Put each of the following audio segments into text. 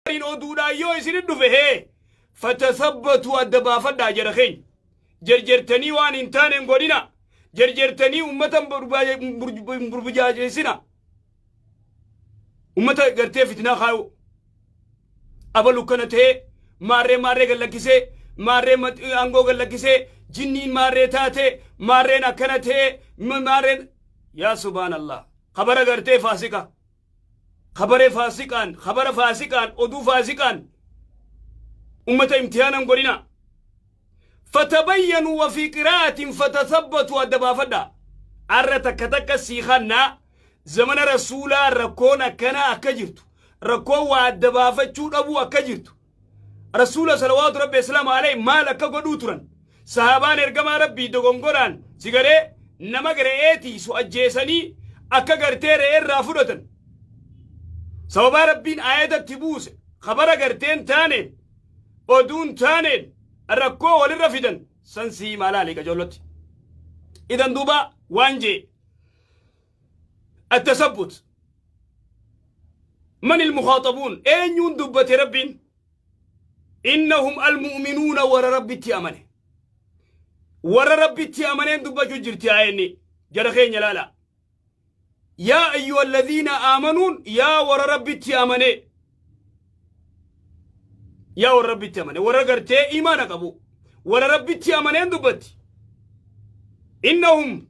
Gariin oduudhaan yoo isinit dhufe hee fatasabbatuu adda baafadhaa jara keenya. Jerjertanii waan hin taane hin godhina. Jerjertanii ummata hin burbujaajessina. Ummata gartee fitnaa kaayuu. Abalu kana ta'ee maarree maarree gad lakkisee maarree aangoo gad lakkisee jinniin maarree taate maarreen akkana ta'ee maarreen yaa subhaanallah kabara gartee faasika. Kabare faasiqaan, kabara faasiqaan, oduu faasiqaan ummata imtihaana hin godhina. Fatabayyanuu wa fi qiraa'atin fatathabbatu adda baafadha. Arra takka takka sii kannaa zamana rasuulaa rakkoon akkanaa akka jirtu rakkoon waa adda baafachuu dhabuu akka jirtu rasuula salawaatu rabbi islaama alayhi maal akka godhuu turan sahaabaan ergamaa rabbii dogongoraan sigaree nama re'ee tiisu ajjeesanii akka gartee re'ee irraa fudhatan sababaa rabbiin aayatatti buuse kabara garteen taaneen oduun taaneen rakkoo walirra fidan san sii maalaali qajoollotti idan duuba waan jee التثبت من المخاطبون eenyuun dubbate rabbiin innahum almu'minuuna warra rabbitti amane warra rabbitti amaneen dubbachuu jirti aayenni jara keenya laala yaa ayyuha alladhiina aamanuun yaa warra rabbitti amane yaa warra rabbitti amane warra gartee imaana qabu warra rabbitti amaneen dubbatti innahum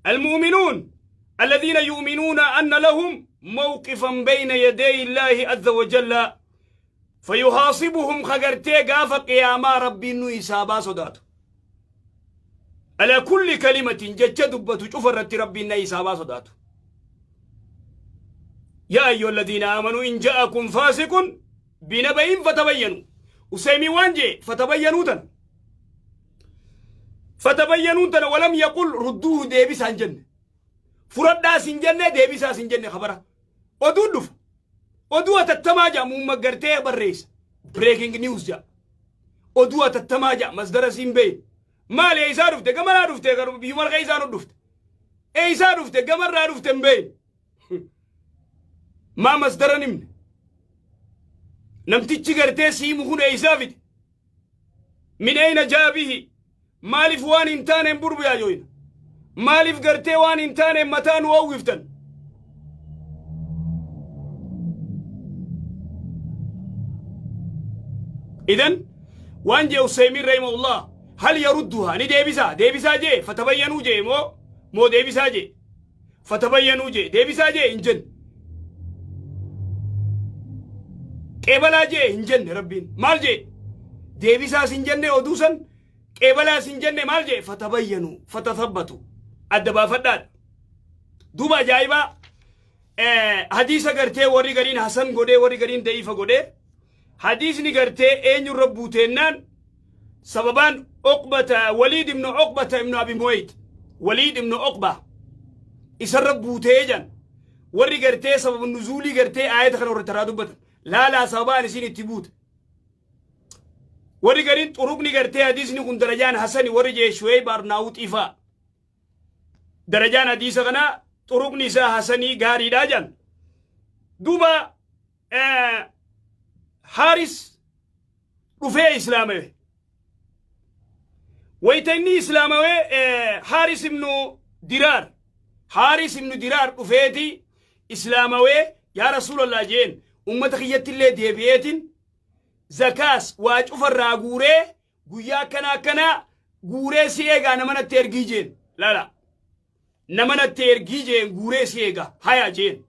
المؤمنون الذين يؤمنون أن لهم موقفا بين يدي الله عز وجل فيحاسبهم خغرتي غاف قياما ربي نو حسابا صداتو على كل كلمة جج دبتو شفرت ربي نو حسابا صداتو يا أيها الذين آمنوا إن جاءكم فاسق بنبأ فتبينوا أسيمي وانجي فتبينوا تن Fatabayyanuun tana walam yaqul rudduuhu deebisaa hin jenne. Furadhaas hin jenne deebisaas hin jenne kabara. Oduun dhufa. Oduu hatattamaa jedha muumma gartee barreessa. Breaking news jedha. Oduu hatattamaa jedha masdara siin beeyin. Maali eessaa dhufte gamanaa dhufte garuu biyyuma keessaa nu dhufte. Eessaa dhufte gamarraa dhufte hin beeyin. Maa masdara nimne. Namtichi gartee siimu kun eessaa fide. Min ayna jaa bihi? Maaliif waan hin taaneen burbuyaayooyna? Maaliif gartee waan hin taaneen mataa nu oowwiftan? Idan waan jee Usaymiin rahimahullah hal yarudduhaa ni deebisaa deebisaa jee fatabayyanuu jee moo moo deebisaa jee fatabayyanuu jee deebisaa jee hin jenne qeebalaa jee hin jenne rabbiin maal jee deebisaas hin jenne oduu san qeebalaas hin jenne maal jee fatabayyanuu fatathabbatu adda baafadhaadha duuba ajaa'ibaa hadiisa gartee warri gariin hasan godhee warri gariin da'iifa godhee hadiisni gartee eenyurra buuteennaan sababaan Uqbata Waliid ibnu Uqbata ibnu Abi Mu'ayt Waliid ibnu Uqba isarra buutee jan warri gartee sababa nuzuulii gartee aayata kana warri taraa dubbatan laalaa sababaan isiin itti buute warri gariin xuruqni gartee hadiisni kun darajaan hasani warri jee Shu'eeyb Arnaawuxii fa'a darajaan hadiisa kana xuruqni isaa hasanii gaariidha jan duuba Haaris dhufee islaamawe. Wayta inni islaamawe Haaris ibnu Diraar Haaris ibnu Diraar dhufeeti islaamawee yaa Rasuulallah jeen ummata kiyyatti illee deebi'eetin zakaas waa cufarraa guuree guyyaa akkana akkanaa guuree si eegaa nama natti ergii jeen laala nama natti ergii jeen guuree si eega haya jeen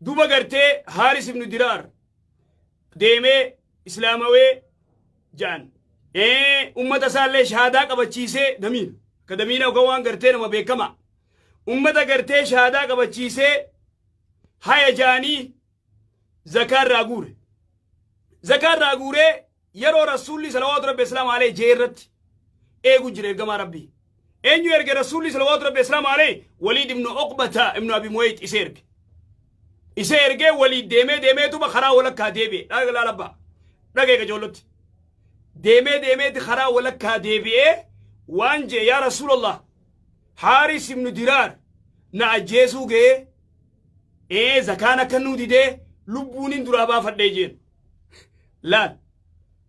duba gartee Haaris ibnu Diraar deemee islaamawee ja'an ummata isaallee shahaadaa qabachiisee damiina ka damiina yookaan waan gartee nama beekama ummata gartee shahaadaa qabachiisee haya ja'anii zakaa irraa guure zakaa irraa guuree yeroo rasuulli salawaatu rabbi islaamu alayhi jee irratti eegu jira ergamaa rabbii eenyu erge rasuulli salawaatu rabbi islaamu alayhi waliid ibnu uqbata ibnu abi muwayt isa erge isa ergee waliid deemee deemeetuma karaa walakkaa deebi'e dhaga laalabbaa dhagee qajoollotti deemee deemeeti karaa walakkaa deebi'ee waan jee yaa rasuulallah haaris ibnu diraar na ajjeesuu ga'ee ee zakaan akka nuu didee Lubbuunin duraa baafadhee jeen. Laal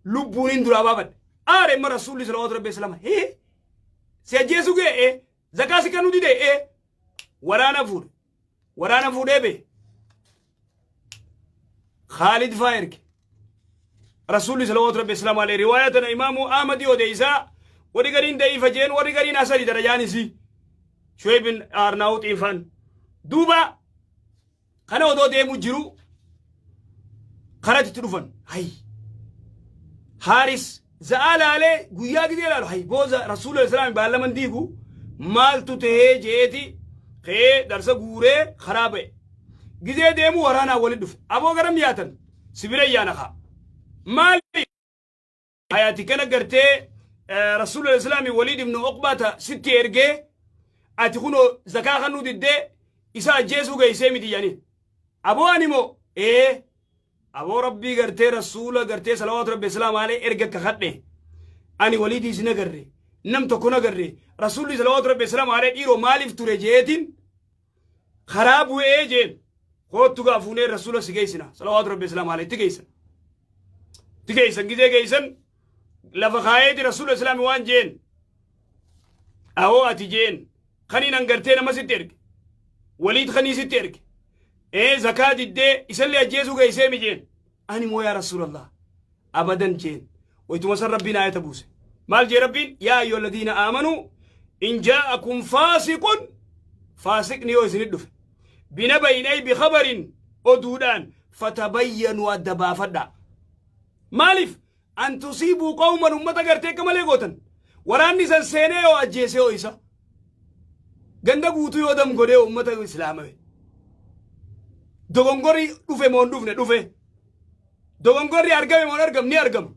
lubbuunin duraa baafadhe. Aare imma rasuulli salawaatu rabbi islaama. Hee si ajjeesuu ga'e ee zakaa si kennuu dide ee waraana fuudhe. Waraana fuudhee bee. Khaalid faa erge. Rasuulli salawaatu rabbi islaama alayhi riwaayaa tana imaamu Ahmadi odeessaa warri gariin da'iifa jeen warri gariin hasani darajaan isii. Shu'eeb bin Arnaawuxiin faan. Duuba kana odoo deemu jiru karatti itti dhufan. Hay. Haaris za'aa laalee guyyaa gizee laalu hay booza rasuula islaami baallaman diigu maaltu tahee jeeti ka'ee darsa guuree karaa ba'e. Gizee deemu waraanaa walitti dhufe. Aboo garam yaatan sibira yaana kaa. Maali? Hayati kana gartee rasuula islaami Waliid ibnu Uqbaa ta sitti ergee ati kunoo zakaa kannuu diddee isa ajjeesuu geessee miti jedhanii. Aboo ani moo ee aboo rabbii gartee rasuula gartee salawaatu rabbi islaam alee erga kakadhe ani waliidii isin agarre nam tokko nagarre rasuulli salawaatu rabbi islaam alee dhiiroo maaliif ture jeetiin karaa bu'ee jeen koottu gaa fuunee rasuula si geessina salawaatu rabbi islaam alee itti geessan. Itti geessan gizee geessan lafa kaayeeti rasuula islaami waan jeen ahoo ati jeen kaniin angartee nama sitti erge waliid kanii sitti erge ee zakaa diddee isallee ajjeesuu geessee mi jeen ani moo yaa rasuulallah abadan jeen waytuma san rabbiin aayata buuse maal jee rabbiin yaa ayyuha alladhiina aamanuu in jaa'akum faasiqun faasiqni yoo isinit dhufe binabayin ay bikabarin oduudhaan fatabayyanuu adda baafadhaa maaliif an tusiibuu qawman ummata gartee akka malee gootan waraanni san seenee yoo ajjeesee yoo isa ganda guutuu yoo dam godhee ummata islaamame dogongorri dhufe moo hin dhufne dhufe dogongorri argame moo hin argamne ni argama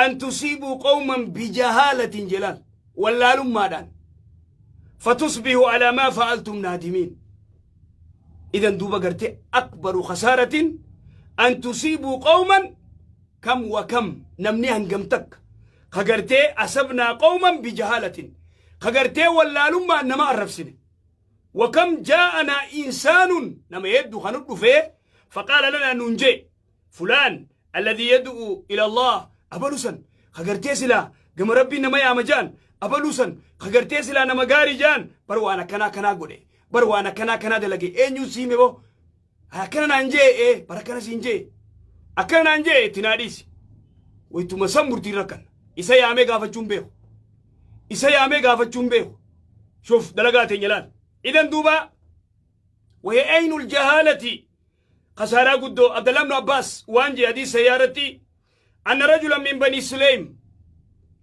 an tusiibuu qawman bijahaalatin jelaal wallaalummaadhaan fatusbihu alaa maa fa'altum naadimiin idan duuba gartee akbaru khasaaratin an tusiibuu qawman kam wa kam namni hangam takka ka gartee asabnaa qawman bijahaalatin ka gartee wallaalummaan nama arrabsine wa kam jaa'anaa insaanun nama hedduu kanu dhufee faqaala lanaa nuun jee fulaan alladhii yad'u ila Allah abalu san ka gartee silaa gama rabbii nama yaama jaan abaluu san ka gartee silaa nama gaarii jaan bar waan akkanaa akkanaa godhe bar waan akkanaa akkanaa dalage eenyuun siime boo akkana naan jee ee bar akkana siin jee akkana naan jee itti naa dhiisi waytuma san murtiin rakkanna isa yaamee gaafachuun beeku isa yaamee gaafachuun beeku shuf dalagaa teenya laal idan duuba waya aynul jahaalati Khasaaraa guddoo Abdallah ibn Abbaas waan jee hadiis sahihaa irratti anna rajulan min banii Suleym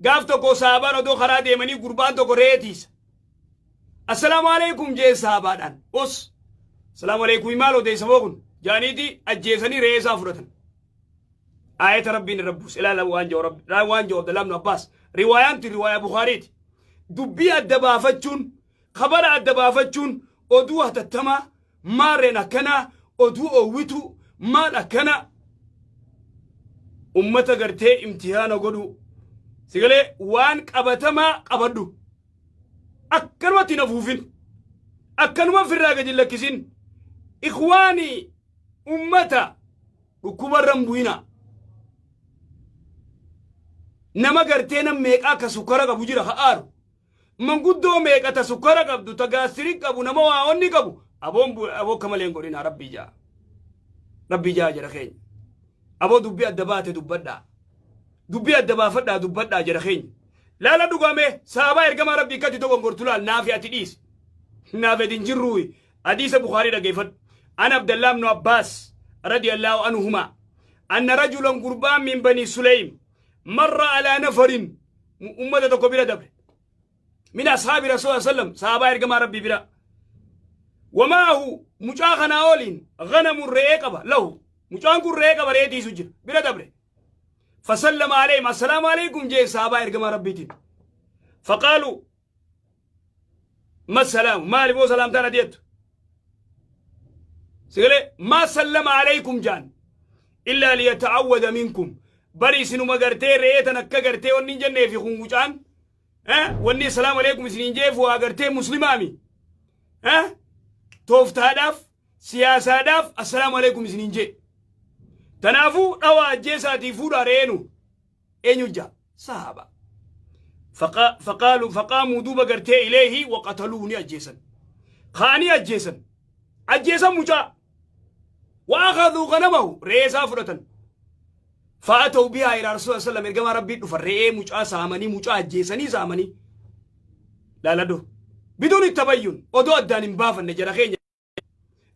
gaaf tokko sahaabaan odoo karaa deemanii gurbaan tokko re'ee tiisa. Assalaamu alaikum jee sahaabaadhaan os assalaamu alaikum maal odeessa moo kun jaaniiti ajjeesanii re'ee isaa fudhatan. Aayata rabbiin irra buuse ilaala waan jiru rabbi waan jiru Abdallah ibn Abbaas riwaayaan tun riwaayaa Bukaariiti. Dubbii adda baafachuun Khabara adda baafachuun oduu hatattamaa maarreen akkanaa oduu oowwituu maal akkanaa ummata gartee imtihaana godhuu sigalee waan qabatamaa qabadhu akkanumatti hin afuufin akkanuma firraa gadi hin lakkisin ikhwaanii ummata dhukkubarra hin bu'inaa nama gartee nam meeqaa ka sukkara qabu jira ka aaru Manguddoo meeqa ta sukkara qabdu ta gaastirik qabu nama waa onni qabu aboon aboo akka malee hin godhinaa rabbii ja'a. Rabbii ja'a jara keenya. Aboo dubbii adda baate dubbadhaa. Dubbii adda baafadhaa dubbadhaa jara keenya. Laala dhugaame saabaa ergamaa rabbii akkatti dogongortu laal naafi ati dhiisi. Naafi ati hin jirruuyi. Hadiisa Bukhaarii dhageeffadhu. An Abdallah ibn Abbaas radiyallahu anhumaa. Anna rajulan gurbaan min banii Suleym marra alaa nafarin ummata tokko bira dabre min ashaabi rasuula sallam sahabaa ergamaa rabbii bira wamaahu mucaa kanaa oliin ganamun re'ee qaba lahu mucaan kun re'ee qaba re'ee tiisu jira bira dabre fasallama alayhim assalaamu alaykum jee sahabaa ergamaa rabbiitiin faqaaluu ma salaamu maali boo salaamtaan ati jettu sigalee ma sallama alaykum jaan illaa liyata'awwada minkum bari isinuma gartee re'ee tan akka gartee wanni hin jennee fi kun mucaan wanni assalaamu alaykum isiniin jeefu waa gartee muslimaami tooftaadhaaf Siyaasaadhaaf assalaamu alaikum isiniin jee. Tanaafuu dhawaa ajjeesaatii fuudhaa re'eenu eenyu jaa sahaaba. Faqaalu faqaamuu duuba gartee ileehi waqataluu ni ajjeesan. Kaanii ajjeesan. Ajjeesan mucaa. Wa akhadhuu ganamahu re'ee isaa fudhatan. Fa'ataw bihaa ilaa rasuula sallam ergamaa rabbii dhufan re'ee mucaa saamanii mucaa ajjeesanii saamanii. Laaladhu. Biduun tabayyun odoo addaan hin baafanne jara keenya.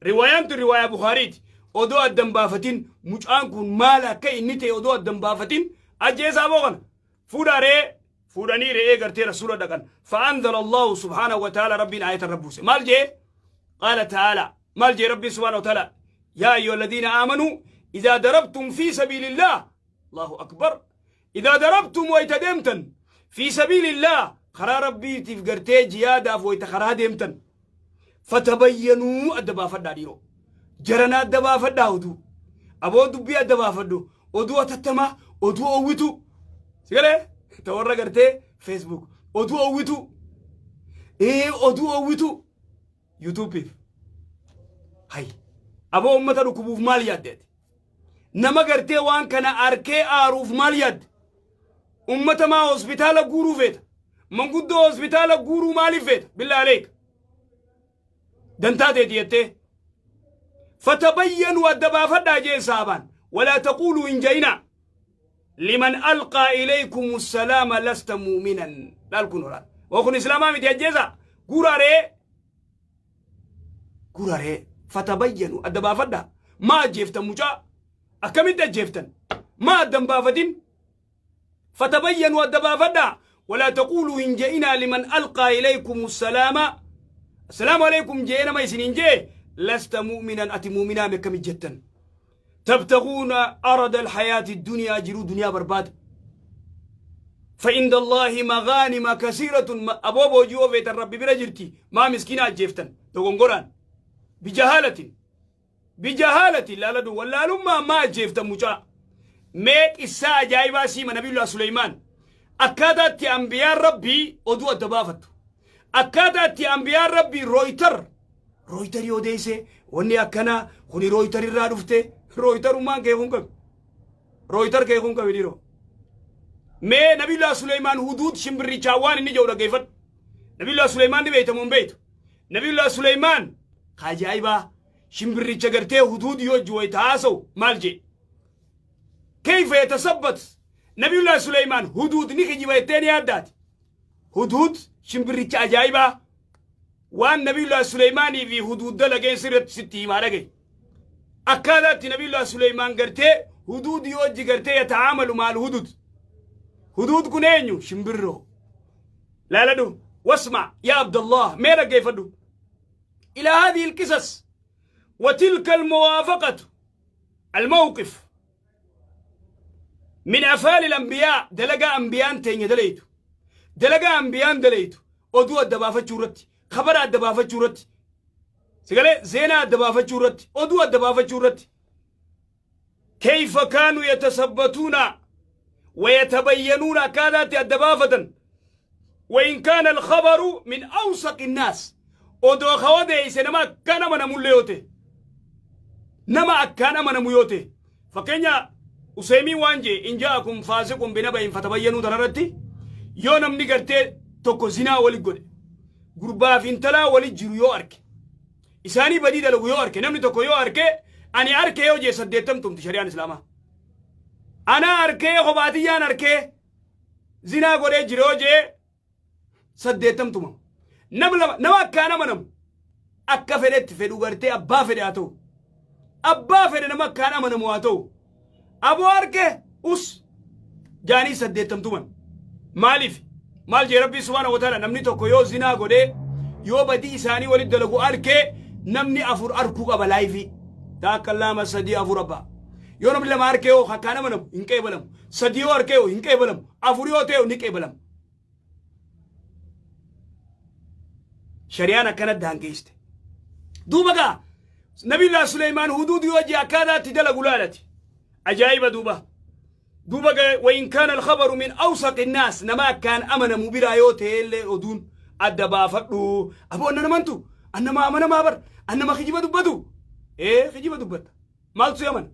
Riwaayaan tun riwaayaa Bukaariiti. Odoo addan baafatin mucaan kun maal akka inni ta'e odoo addan baafatin ajjeesaa boo kana. Fuudhaa re'ee fuudhanii re'ee gartee rasuula dhaqan. فأنزل الله سبحانه وتعالى rabbiin aayata rabbuuse. Maal jee? قال تعالى maal jee rabbiin سبحانه وتعالى يا أيها الذين آمنوا إذا ضربتم في سبيل الله، الله أكبر، إذا ضربتم wayta deemtan في سبيل الله karaa rabbiitiif gartee jiyaadaaf wayta karaa deemtan فتبينوا adda baafadhaa. Dhiiroo jarana adda baafadhaa. Oduu aboo dubbii adda baafadhu, oduu atattamaa, oduu oowwitu sigalee ta warra gartee Facebook oduu oowwitu, oduu oowwitu YouTubeiif hay aboo ummata dhukkubuuf maal yaadde? Nama gartee waan kana arkee aaruuf maal yaadde? Ummata maa hospitaala guuruu feeta? Manguddoo hospitaala guuruu maaliif feeta? بالله عليك dantaa teeti jettee. فتبينوا adda baafadhaa jeen saabaan. ولا تقولوا hin jayina لمن ألقى إليكم السلام لست مؤمنا. Laal kun olaal waa kun islaamaa miti. Ajjeesa guuraaree guuraaree. فتبينوا adda baafadhaa. Maa ajjeeftan mucaa? Akkamitti ajjeeftan? Maa addan baafatin? فتبينوا adda baafadhaa. ولا تقولوا hin je'inaa لمن ألقى إليكم السلام السلام عليكم jee nama isinin jee لست مؤمنا ati mu'minaa mekkami jettan. تبتغون عرض الحياة الدنيا jiruu duniyaa barbaada. فعند الله مغانم كثيرة. Aboo boojii feetan rabbi bira jirti. Maa miskiina ajjeeftan dogongoraan? بجهالة بجهالة laaladhu wallaalummaa maa ajjeeftan mucaa? Mee qissaa ajaa'ibaa siima. Nabiyullah Suleymaan akkaataa itti ambiyaan rabbii oduu adda baafattu, akkaataa itti ambiyaan rabbii Reuters Reuterii odeesse wanni akkanaa kuni Reuters irraa dhufte. Reuterummaan kee kun qabi, Reuters kee kun qabi dhiiroo. Mee nabiyullah Suleymaan huduud shimbirrichaa waan inni jedhu dhaggeeffadhu. Nabiyullah Suleymaan ni beeytamu hin beeytu? Nabiyullah Suleymaan ka ajaa'ibaa shimbirricha gartee huduud yoo jiru wayita haasa'u maal jee? كيف يتثبت نبي الله سليمان huduud ni kijiba jettee ni yaaddaati? Huduud shimbirricha ajaa'ibaa waan nabiyullah Suleymaanii fi huduud dalageen sirratti sitti himaa dhagaye. Akkaataa itti nabiyullah Suleymaan gartee huduud yoo hojii gartee يتعامل مع الهدهد. Huduud kun eenyu? Shimbirroo laaladhu. واسمع يا عبد الله mee dhaggeeffadhu. إلى هذه القصص وتلك الموافقة الموقف من أفعال الأنبياء dalagaa anbiyaan teenya dalaytu, dalagaa anbiyaan dalaytu oduu adda baafachuu irratti, khabara adda baafachuu irratti, sigalee zeenaa adda baafachuu irratti, oduu adda baafachuu irratti. كيف كانوا يتثبتون ويتبينون akkaataa adda baafatan وإن كان الخبر من أوثق الناس odoo kawadeeyse nama akkaan amanamullee yoo ta'e, nama akkaan amanamu yoo ta'e. Fakkeenya Useemii waan jee إن جاءكم فاسق بنبإ فتبينوا tanarratti yoo namni gartee tokko zinaa wali godhe, gurbaa fi intalaa wali jiru yoo arke, isaanii badii dalagu yoo arke, namni tokko yoo arke, ani arke yoo jee 80 tumti shari'aan islaamaa. Ana arkee kophaatiyyaan arkee zinaa godhee jira yoo jee 80 tuma. Nama lama nama akkaan amanamu akka fedhetti fedhu gartee abbaa fedhe haa ta'u, abbaa fedhe nama akkaan amanamu haa ta'u, aboo arke us jaanii 80 tuman. Maaliif? Maal jee rabbii سبحانه وتعالى? Namni tokko yoo zinaa godhee, yoo badii isaanii walitti dalagu arkee, namni afur arkuu qaba live takka, lama, sadii, afur abbaa. Yoo namni lama arkee yoo akkaan amanamu hin qeebalamu. Sadii yoo arkee yoo hin qeebalamu. Afur yoo ta'e ni qeebalamu. Shari'aan akkana daangeessite. Duuba gaa nabiyullah Suleymaan huduud yoo jee akkaataa itti dalagu laalati ajaa'iba. Duuba gaa وإن كان الخبر من أوثق الناس nama akkaan amanamu biraa yoo ta'e illee oduun adda baafadhu. Aboo anna namantu annama amanamaa bar annama kijiba dubbatu. Ee, kijiba dubbatta. Maaltu si amana?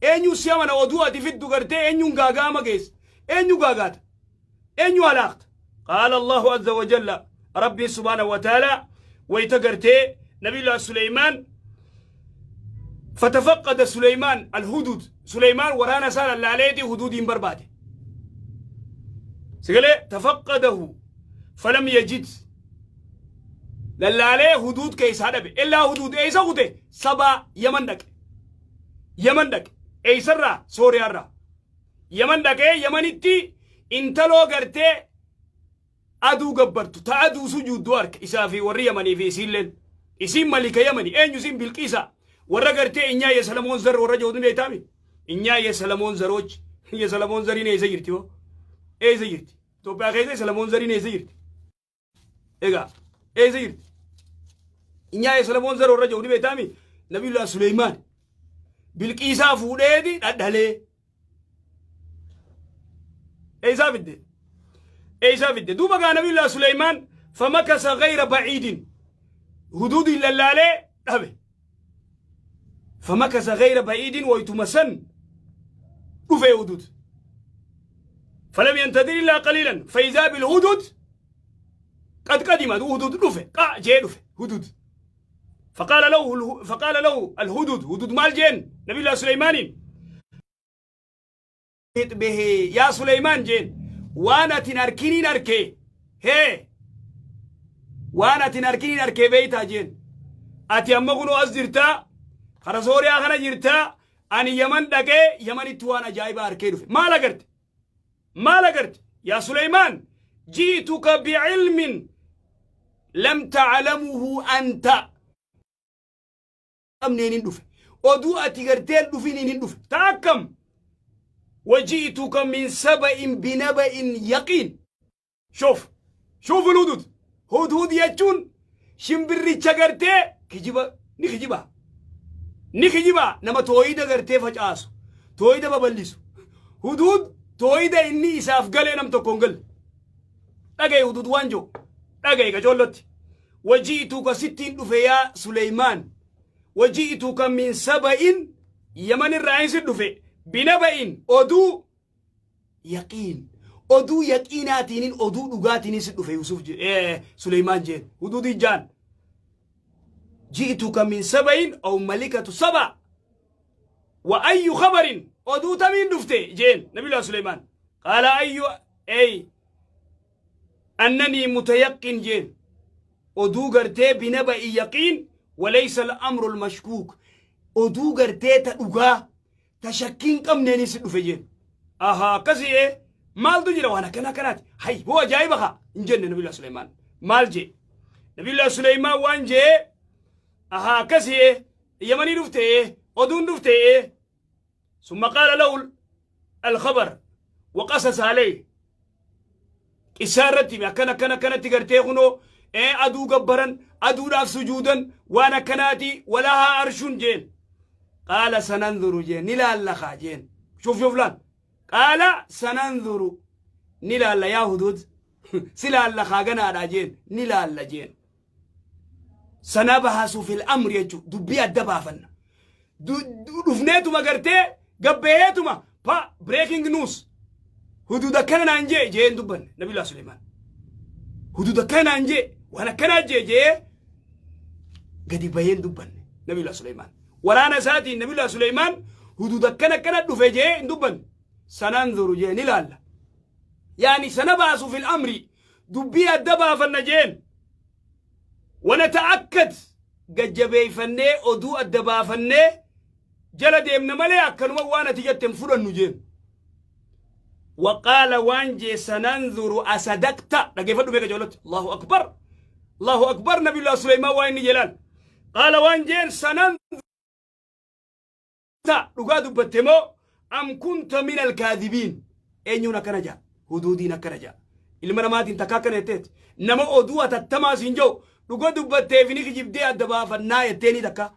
Eenyu si amana? Oduu ati fiddu gartee eenyuun gaagaama geessa? Eenyu gaagaata? Eenyu halaaqta? Qaala Allahu azza wa jalla, Rabbiin subhaanahu wa ta'ala wayita gartee Nabiyullah Suleymaan, fatafaqada Suleymaan alhudud, Suleymaan waraana isaa lallaaleeti huduudiin barbaade. Sigalee tafaqqadahu falam yajid, lallaalee huduud keessaa dhabe. Illaa huduud eessa kute? Sabaa, Yaman dhaqe. Yaman dhaqe. Eessarraa? Sooriyaarraa Yaman dhaqee, Yamanitti intaloo gartee aduu gabbartu, ta aduu sujuuddu arke. Isaa fi warri Yamanii fi isiilleen, isiin malika Yamani. Eenyu isiin? Bilqiisa. Warra gartee እኛ የሰለሞን ዘር warra jedhu ni beektaami. እኛ የሰለሞን ዘሮች. የሰለሞን zariin eessa jirti hoo? Eessa jirti? Itoophiyaa keessa የሰለሞን zariin eessa jirti? Egaa eessa jirti? እኛ የሰለሞን ዘር warra jedhu ni beektaami. Nabiyullah Suleymaan Bilqiisaa fuudheeti dhadhalee eessaa fidde? Eessaa fidde? Duuba gaa Nabiyullah Suleymaan فمكث غير بعيد, huduudin lallaalee dhabe. فمكث غير بعيد, waytuma san dhufe hudud. فلم ينتظر إلا قليلا فإذا بالهدد قد قدم. هدد dhufe, qa jee dhufe hudud. فقال له الهدد, هدد maal jeen نبي الله سليمان؟ به يا سليمان jeen, waan atin arkiniin arke. Hee, waan atin arkiniin arkee beeytaa jeen. Ati amma kunoo as jirtaa, kara Sooriyaa kana jirtaa, ani Yaman dhaqee Yamanitti waan ajaa'ibaa arkee dhufe. Maal agarte? Maal agarte yaa Suleymaan? جئتك بعلم لم تعلمه أنت qabneen hin dhufe. Oduu ati garteen dhufiniin hin dhufe. Ta akkam? وجئتك من سبإ بنبإ يقين. شوف شوف الهدهد. هدهد jechuun shimbirricha gartee kijiba ni kijiba, ni kijiba, nama tooyida gartee facaasu, tooyida babal'isu. Hudhud tooyida inni isaaf galee nam tokko hin galle. Dhagaye, hudhud waan jiru dhagaye qacoollotti. وجئتك, sittiin dhufe yaa Suleymaan, وجئتك من سبإ, Yaman irraa si dhufe, بنبإ, oduu يقين, oduu yaqiinaatiinin, oduu dhugaatiinin si dhufe Yusuf Suleymaan jeen. Hududi jaan جئتك من سبإ أو ملكة سبأ. وأي خبر, oduu tamiin dhufte jeen Nabiyullah Suleymaan. قال أي أي أنني متيقن jeen. Oduu gartee بنبإ يقين وليس الأمر المشكوك, oduu gartee ta dhugaa ta shakkiin qabneenis si dhufe jeen. Ahaa, akkasii. Ee, maaltu jira? Waan akkana akkanaati. Hay, hoo ajaa'iba kaa hin jenne. Nabiyullah Suleymaan maal jee? Nabiyullah Suleymaan waan jee: ahaa, akkasii. Ee, Yamanii dhufte. Ee, oduun dhufte. Ee. ثم قال له الخبر وقصص عليه. Qissaa irratti hime. Akkana akkana akkanatti gartee kunoo ee aduu gabbaran, aduudhaaf sujuudan, waan akkanaati. ولها عرش jeen. قال سننظر jeen, ni laalla jeen. شوف شوف laal. قال سننظر, ni laalla yaa hudud, si laalla kaaganaadha jeen, ni laalla jeen. سنبحث في الأمر jechuu dubbii adda baafanna. Dhufneetuma gartee gabbeeetuma pa breaking news hudud akkana naan jee jeen dubbanne. Nabiyullah Suleymaan hudud akkana naan jee, waan akkanaa jee jee gadi baheen dubbanne. Nabiyullah Suleymaan waraana isaatiin Nabiyullah Suleymaan hudud akkana akkana dhufe jee hin dubbanne. سننظر jee, ni laalla, يعني سنبحث في الأمر, dubbii adda baafanna jeen. ونتأكد, gajjabeeyfannee oduu adda baafannee jala deemna malee akkanuma waan ati jette hin fudhannu jeen. وقال waan jee: سننظر أصدقت. Dhageeffadhu beeka joolotti. الله أكبر، الله أكبر. نبي الله سليمان waan inni jelaan قال waan jeen: سننظر, dhugaa dubbatte moo أم كنت من الكاذبين. Eenyuun akkana jaa? Huduudiin akkana jaa. Ilma namaatiin takka akkana jetteeti? Nama oduu atattamaa siin jiru dhuga dubbatteef ni kijibdee adda baafannaa jetteeni takka?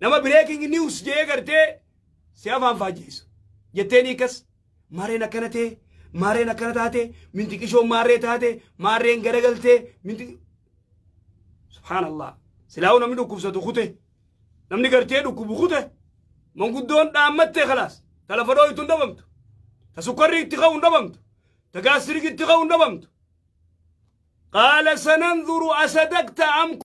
Nama breaking news jee gartee si afaan faajjeessu jetteeni akkas? Maarreen akkana ta'e, maarreen akkana taate, mintiqishoon maarree taate, maarreen garagaltee minti. Subhaanallah, silaa'uu namni dhukkubsatu kute. Namni gartee dhukkubu kute, manguddoon dhaammatte, khalaas. Ta lafa dhooytu hin dhabamtu, ta sukkarri itti ka'u hin dhabamtu, ta gaastiriik itti ka'u hin dhabamtu. Qaala sananzuru asadaqta am